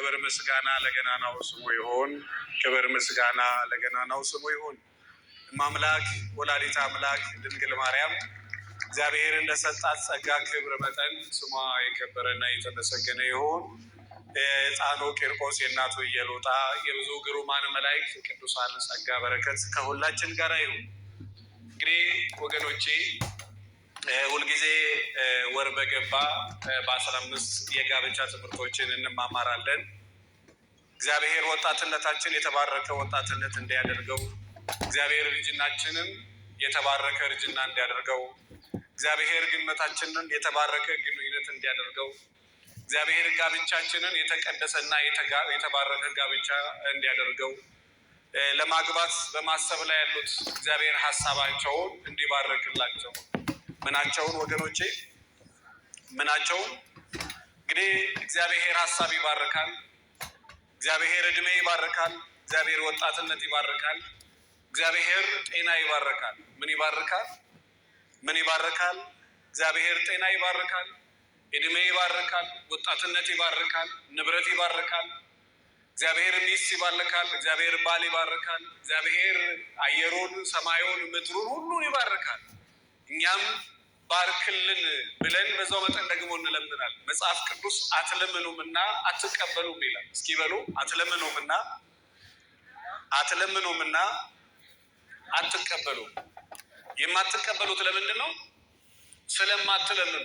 ክብር ምስጋና ለገናናው ስሙ ይሁን። ክብር ምስጋና ለገናናው ስሙ ይሁን። እማምላክ ወላዲተ አምላክ ድንግል ማርያም እግዚአብሔር እንደሰጣት ጸጋ ክብር መጠን ስሟ የከበረና የተመሰገነ ይሁን። የሕፃኑ ቂርቆስ የእናቱ ኢየሉጣ የብዙ ግሩማን መላእክት ቅዱሳን ጸጋ በረከት ከሁላችን ጋር ይሁን። እንግዲህ ወገኖቼ ሁልጊዜ ወር በገባ በ15 የጋብቻ ትምህርቶችን እንማማራለን። እግዚአብሔር ወጣትነታችን የተባረከ ወጣትነት እንዲያደርገው፣ እግዚአብሔር እርጅናችንን የተባረከ እርጅና እንዲያደርገው፣ እግዚአብሔር ግንኙነታችንን የተባረከ ግንኙነት እንዲያደርገው፣ እግዚአብሔር ጋብቻችንን የተቀደሰና የተባረከ ጋብቻ እንዲያደርገው፣ ለማግባት በማሰብ ላይ ያሉት እግዚአብሔር ሀሳባቸውን እንዲባርክላቸው። ምናቸውን ወገኖቼ? ምናቸውን? እንግዲህ እግዚአብሔር ሀሳብ ይባርካል። እግዚአብሔር እድሜ ይባርካል። እግዚአብሔር ወጣትነት ይባርካል። እግዚአብሔር ጤና ይባርካል። ምን ይባርካል? ምን ይባርካል? እግዚአብሔር ጤና ይባርካል። እድሜ ይባርካል። ወጣትነት ይባርካል። ንብረት ይባርካል። እግዚአብሔር ሚስት ይባርካል። እግዚአብሔር ባል ይባርካል። እግዚአብሔር አየሩን፣ ሰማዩን፣ ምድሩን ሁሉን ይባርካል። እኛም ባርክልን ብለን በዛው መጠን ደግሞ እንለምናል። መጽሐፍ ቅዱስ አትለምኑምና አትቀበሉም ይላል። እስኪ በሉ አትለምኑምና አትለምኑምና አትቀበሉም። የማትቀበሉት ለምንድን ነው? ስለማትለምኑ።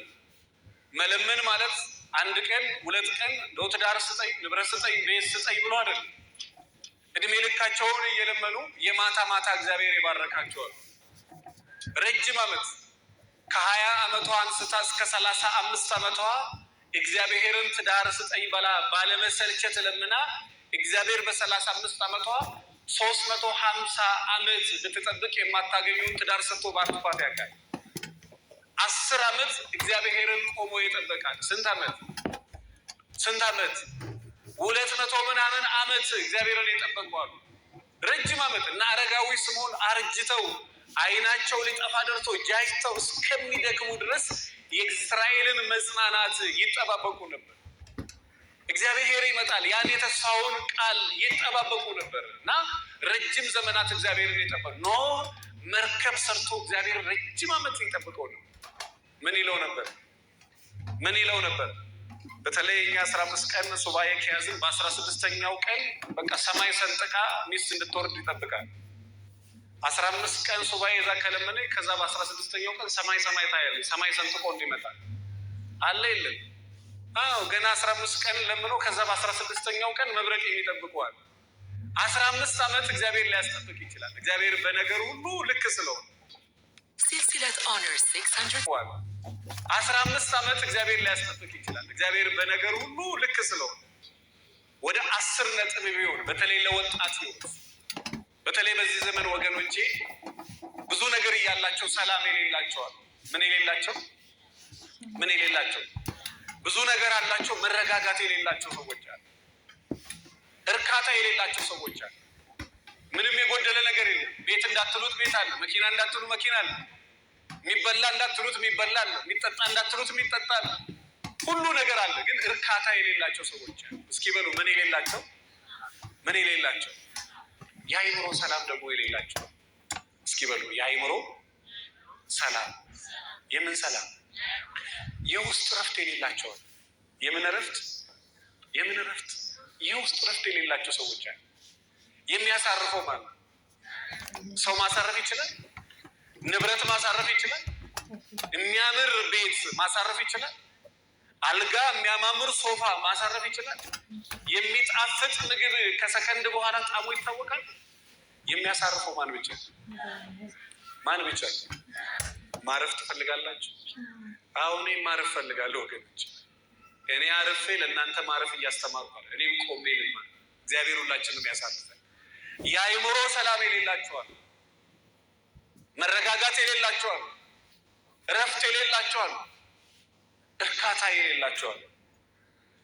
መለመን ማለት አንድ ቀን ሁለት ቀን እንደው ትዳር ስጠኝ፣ ንብረት ስጠኝ፣ ቤት ስጠኝ ብሎ አይደለም። እድሜ ልካቸውን እየለመኑ የማታ ማታ እግዚአብሔር ይባረካቸዋል። ረጅም ዓመት ከ20 ዓመቷ አንስታ እስከ 35 ዓመቷ እግዚአብሔርን ትዳር ስጠኝ በላ ባለመሰልቸት ለምና እግዚአብሔር በ35 ዓመቷ 350 ዓመት ብትጠብቅ የማታገኘውን ትዳር ሰጥቶ ባርኳት ያውቃል። 10 ዓመት እግዚአብሔርን ቆሞ ይጠበቃል። ስንት ዓመት? ስንት ዓመት? 200 ምናምን ዓመት እግዚአብሔርን የጠበቁ። ረጅም ዓመት እና አረጋዊ ስምዖን አርጅተው ዓይናቸው ሊጠፋ ደርሶ ጃጅተው እስከሚደክሙ ድረስ የእስራኤልን መጽናናት ይጠባበቁ ነበር። እግዚአብሔር ይመጣል፣ ያን የተስፋውን ቃል ይጠባበቁ ነበር እና ረጅም ዘመናት እግዚአብሔርን የጠበቁ። ኖህ መርከብ ሰርቶ እግዚአብሔር ረጅም ዓመት ይጠብቀው ነው። ምን ይለው ነበር? ምን ይለው ነበር? በተለይ እኛ 15 ቀን ሱባኤ ከያዝን በ16ኛው ቀን በቃ ሰማይ ሰንጥቃ ሚስት እንድትወርድ ይጠብቃል። 15 ቀን ሱባኤ ይዛ ከለመነ ከዛ በ16ኛው ቀን ሰማይ ሰማይ ታያለች። ሰማይ ሰንጥቆ እንዲመጣ አለ የለም? አዎ፣ ገና 15 ቀን ለምኖ ከዛ በ16ኛው ቀን መብረቅ የሚጠብቀዋል። 15 ዓመት እግዚአብሔር ሊያስጠብቅ ይችላል። እግዚአብሔር በነገር ሁሉ ልክ ስለሆነ Silsilat Honor 600. 15 ዓመት እግዚአብሔር ሊያስጠብቅ ይችላል። እግዚአብሔር በነገር ሁሉ ልክ ስለሆነ ወደ 10 ነጥብ ቢሆን በተለይ ለወጣት ህይወት፣ በተለይ በዚህ ዘመን ወገኖቼ ብዙ ነገር እያላቸው ሰላም የሌላቸዋል። ምን የሌላቸው? ምን የሌላቸው? ብዙ ነገር አላቸው፣ መረጋጋት የሌላቸው ሰዎች አሉ። እርካታ የሌላቸው ሰዎች አሉ። ምንም የጎደለ ነገር የለም። ቤት እንዳትሉት ቤት አለ፣ መኪና እንዳትሉ መኪና አለ፣ የሚበላ እንዳትሉት የሚበላ አለ፣ የሚጠጣ እንዳትሉት የሚጠጣ አለ። ሁሉ ነገር አለ፣ ግን እርካታ የሌላቸው ሰዎች አሉ። እስኪ በሉ ምን የሌላቸው? ምን የሌላቸው? የአእምሮ ሰላም ደግሞ የሌላቸው። እስኪ በሉ የአእምሮ ሰላም። የምን ሰላም? የውስጥ እረፍት የሌላቸው። የምን እረፍት? የምን እረፍት? የውስጥ እረፍት የሌላቸው ሰዎች አሉ። የሚያሳርፈው ማለት ሰው ማሳረፍ ይችላል። ንብረት ማሳረፍ ይችላል። የሚያምር ቤት ማሳረፍ ይችላል። አልጋ፣ የሚያማምር ሶፋ ማሳረፍ ይችላል። የሚጣፍጥ ምግብ ከሰከንድ በኋላ ጣዕሙ ይታወቃል። የሚያሳርፈው ማን ብቻ? ማን ብቻ? ማረፍ ትፈልጋላችሁ? አሁን እኔም ማረፍ ፈልጋለሁ ወገኖች። እኔ አርፌ ለእናንተ ማረፍ እያስተማርኩ እኔም ቆሜ ልማር። እግዚአብሔር ሁላችንም ያሳርፈን። የአእምሮ ሰላም የሌላቸዋል፣ መረጋጋት የሌላቸዋል፣ እረፍት የሌላቸዋል፣ እርካታ የሌላቸዋል።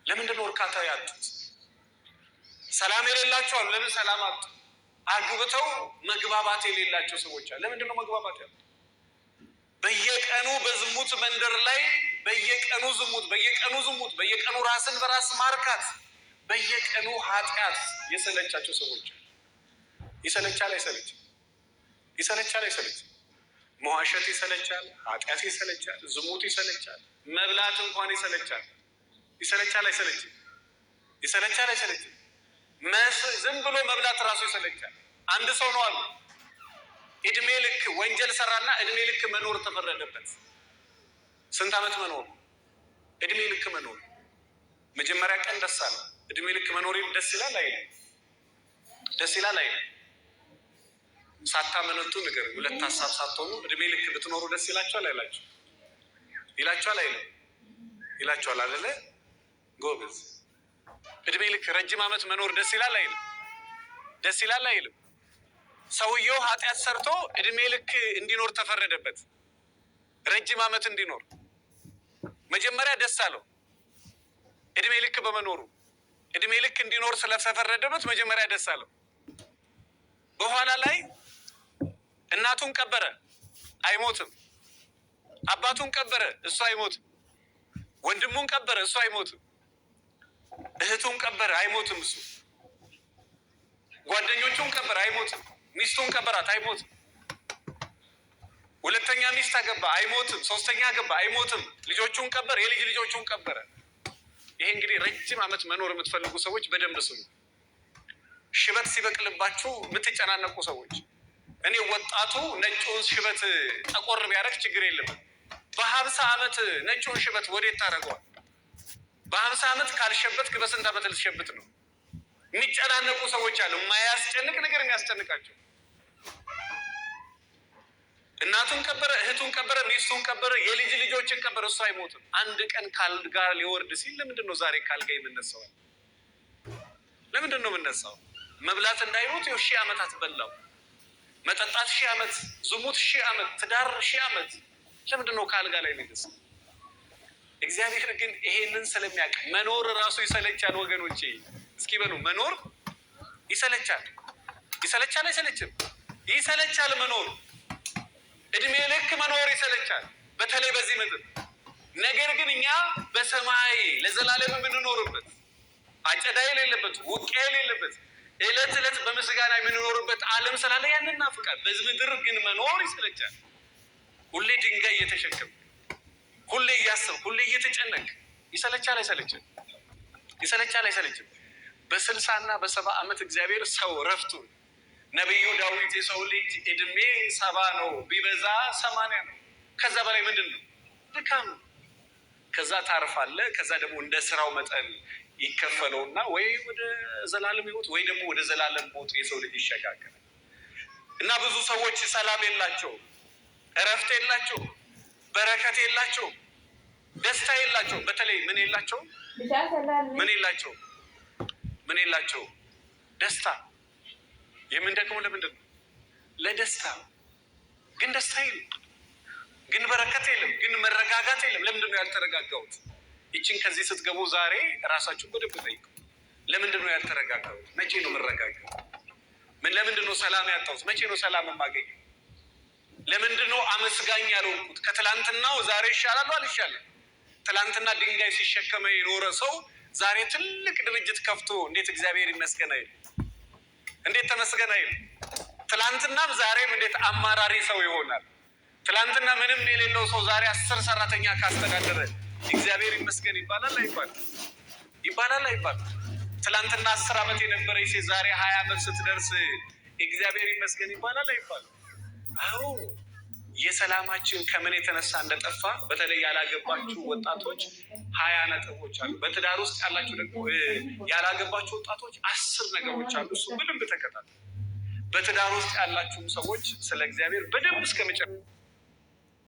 ለምንድን ነው እርካታ ያጡት? ሰላም የሌላቸዋል። ለምን ሰላም አጡ? አግብተው መግባባት የሌላቸው ሰዎች አሉ። ለምንድን ነው መግባባት ያጡት? በየቀኑ በዝሙት መንደር ላይ በየቀኑ ዝሙት፣ በየቀኑ ዝሙት፣ በየቀኑ ራስን በራስ ማርካት፣ በየቀኑ ኃጢአት የሰለቻቸው ሰዎች አሉ። ይሰለቻል አይሰለችም? ይሰለቻል አይሰለችም? መዋሸት ይሰለቻል፣ ኃጢአት ይሰለቻል፣ ዝሙት ይሰለቻል፣ መብላት እንኳን ይሰለቻል። ይሰለቻል አይሰለችም? ይሰለቻል አይሰለችም? ዝም ብሎ መብላት እራሱ ይሰለቻል። አንድ ሰው ነው አሉ እድሜ ልክ ወንጀል ሰራና እድሜ ልክ መኖር ተፈረደበት። ስንት ዓመት መኖር? እድሜ ልክ መኖር። መጀመሪያ ቀን ደስ አለ። እድሜ ልክ መኖር ደስ ይላል አይልም? ደስ ይላል አይልም? ሳታመነቱ ንገር። ሁለት ሀሳብ ሳትሆኑ እድሜ ልክ ብትኖሩ ደስ ይላችኋል አይላችሁ? ይላችኋል አይልም? ይላችኋል አይደለ? ጎበዝ። እድሜ ልክ ረጅም ዓመት መኖር ደስ ይላል አይልም? ደስ ይላል አይልም? ሰውየው ኃጢአት ሰርቶ እድሜ ልክ እንዲኖር ተፈረደበት። ረጅም ዓመት እንዲኖር መጀመሪያ ደስ አለው እድሜ ልክ በመኖሩ። እድሜ ልክ እንዲኖር ስለተፈረደበት መጀመሪያ ደስ አለው። በኋላ ላይ እናቱን ቀበረ፣ አይሞትም። አባቱን ቀበረ፣ እሱ አይሞትም። ወንድሙን ቀበረ፣ እሱ አይሞትም። እህቱን ቀበረ፣ አይሞትም። እሱ ጓደኞቹን ቀበረ፣ አይሞትም። ሚስቱን ቀበራት፣ አይሞትም። ሁለተኛ ሚስት አገባ፣ አይሞትም። ሶስተኛ አገባ፣ አይሞትም። ልጆቹን ቀበረ፣ የልጅ ልጆቹን ቀበረ። ይሄ እንግዲህ ረጅም ዓመት መኖር የምትፈልጉ ሰዎች በደንብ ስሙ። ሽበት ሲበቅልባችሁ የምትጨናነቁ ሰዎች፣ እኔ ወጣቱ ነጩን ሽበት ጠቆር ቢያደርግ ችግር የለም። በ50 ዓመት ነጩን ሽበት ወዴት ታደርገዋል? በ50 ዓመት ካልሸበትክ በስንት ዓመት ልትሸብት ነው? የሚጨናነቁ ሰዎች አሉ። የማያስጨንቅ ነገር የሚያስጨንቃቸው። እናቱን ቀበረ፣ እህቱን ቀበረ፣ ሚስቱን ቀበረ፣ የልጅ ልጆችን ቀበረ። እሱ አይሞትም። አንድ ቀን ካልጋ ሊወርድ ሲል ለምንድን ነው ዛሬ ካልጋ የምነሳው? ለምንድን ነው የምነሳው? መብላት እንዳይሞት ይኸው 1000 ዓመታት በላው። መጠጣት 1000 ዓመት፣ ዝሙት 1000 ዓመት፣ ትዳር 1000 ዓመት። ለምንድን ነው ከአልጋ ላይ የሚነሳው? እግዚአብሔር ግን ይሄንን ስለሚያውቅ መኖር ራሱ ይሰለቻል ወገኖቼ። እስኪ በሉ መኖር ይሰለቻል። ይሰለቻል አይሰለችም? ይሰለቻል መኖር። እድሜ ልክ መኖር ይሰለቻል፣ በተለይ በዚህ ምድር። ነገር ግን እኛ በሰማይ ለዘላለም የምንኖርበት፣ አጨዳ የሌለበት፣ ውቂያ የሌለበት፣ ዕለት ዕለት በምስጋና የምንኖርበት ዓለም ስላለ ያንን እናፍቃል። በዚህ ምድር ግን መኖር ይሰለቻል። ሁሌ ድንጋይ እየተሸከም፣ ሁሌ እያሰብክ፣ ሁሌ እየተጨነቅ ይሰለቻል አይሰለችም? ይሰለቻል አይሰለችም? በ60 እና በ70 ዓመት እግዚአብሔር ሰው ረፍቱን ነቢዩ ዳዊት የሰው ልጅ እድሜ 70 ነው፣ ቢበዛ 80 ነው። ከዛ በላይ ምንድን ነው? ድካም ነው። ከዛ ታርፋለህ። ከዛ ደግሞ እንደ ስራው መጠን ይከፈለውና ወይ ወደ ዘላለም ሕይወት ወይ ደግሞ ወደ ዘላለም ሞት የሰው ልጅ ይሸጋገራል። እና ብዙ ሰዎች ሰላም የላቸውም፣ እረፍት የላቸውም፣ በረከት የላቸውም፣ ደስታ የላቸውም። በተለይ ምን የላቸውም? ምን የላቸውም? ምን የላቸውም? ደስታ። የምንደክመው ለምንድን ነው? ለደስታ። ግን ደስታ የለም፣ ግን በረከት የለም፣ ግን መረጋጋት የለም። ለምንድን ነው ያልተረጋጋሁት? ይችን ከዚህ ስትገቡ ዛሬ ራሳችሁን በደንብ ጠይቁ። ለምንድን ነው ያልተረጋጋሁት? መቼ ነው የምረጋጋው? ምን ለምንድን ነው ሰላም ያጣሁት? መቼ ነው ሰላም የማገኘው? ለምንድን ነው አመስጋኝ ያልሆንኩት? ከትላንትናው ዛሬ ይሻላል አልሻለም? ትላንትና ድንጋይ ሲሸከመ የኖረ ሰው ዛሬ ትልቅ ድርጅት ከፍቶ እንዴት እግዚአብሔር ይመስገን አይል? እንዴት ተመስገን አይል? ትላንትናም ዛሬም እንዴት አማራሪ ሰው ይሆናል? ትላንትና ምንም የሌለው ሰው ዛሬ 10 ሰራተኛ ካስተዳደረ እግዚአብሔር ይመስገን ይባላል አይባልም? ይባላል አይባልም? ትላንትና 10 ዓመት የነበረች ሴት ዛሬ 20 ዓመት ስትደርስ እግዚአብሔር ይመስገን ይባላል አይባልም? አዎ፣ የሰላማችን ከምን የተነሳ እንደጠፋ በተለይ ያላገባችሁ ወጣቶች 20 ነጥቦች አሉ። በትዳር ውስጥ ያላችሁ ደግሞ ያላገባችሁ ወጣቶች 10 ነገሮች አሉ። እሱ በደንብ ተከታተሉ። በትዳር ውስጥ ያላችሁም ሰዎች ስለ እግዚአብሔር በደንብ እስከ መጨረሻ